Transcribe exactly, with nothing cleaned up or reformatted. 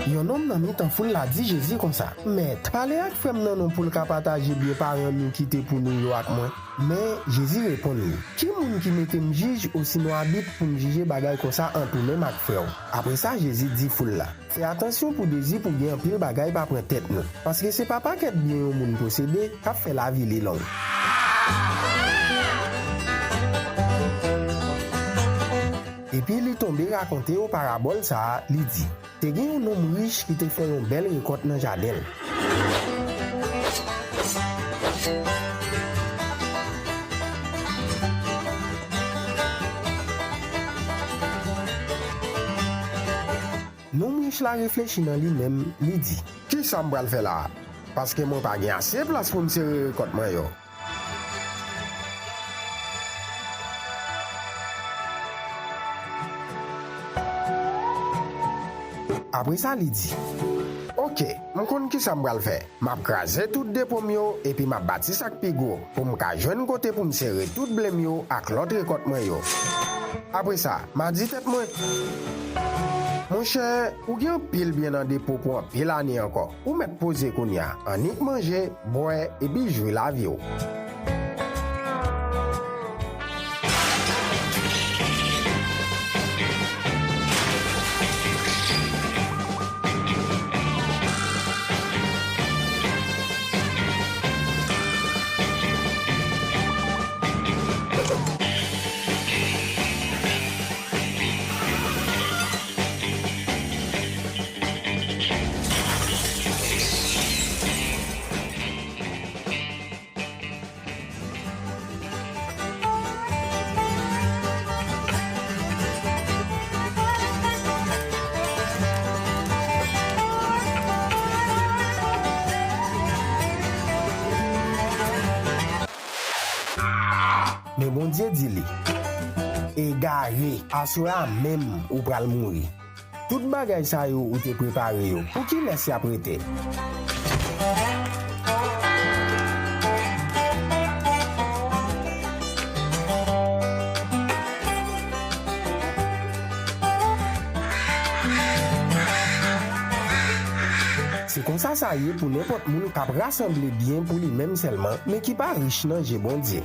Yon nonm nan mitan foul la di Jezi konsa, "Mèt, pale ak frè m nan non pou l ka pataje byen paran nou kite pou nou yo ak mwen." Men, Jezi reponn li, "Ki moun ki mete m jij osinon abit pou m jije bagay konsa ant ou menm ak frè w?" Apre sa, Jezi di foul la, "Fè atansyon pou dezi pou gen anpil bagay pa pran tèt nou, paske se pa pakèt byen yon moun posede k ap fè lavi li long." Epi li tonbe rakonte yo parabòl sa a, li di, "Te gen yon nonm rich ki te fè yon bèl rekòt nan jaden l." Nonm rich la reflechi nan li menm, li di, "Ki sa m pral fè la a? Paske mwen pa gen ase plas pou m sere rekòt mwen yo." Apre sa, li di, "Oke, m konn ki sa m pral fè. M ap kraze tout depo m yo epi m ap bati sa k pi gwo pou m ka jwenn kote pou m sere tout ble m yo ak lòt rekòt mwen yo." Apre sa, m a di tèt mwen, "Monchè, ou gen anpil byen nan depo pou anpil ane ankò. Ou mèt poze kounye a, annik manje, bwè, epi jwi lavi w." Men Bondye di li, "Egare, aswè a menm ou pral mouri. Tout bagay sa yo ou te prepare yo, pou kilès y ap rete?" Se konsa sa ye pou nenpòt moun k ap rasanble byen pou li menm sèlman, men ki pa rich nan je Bondye.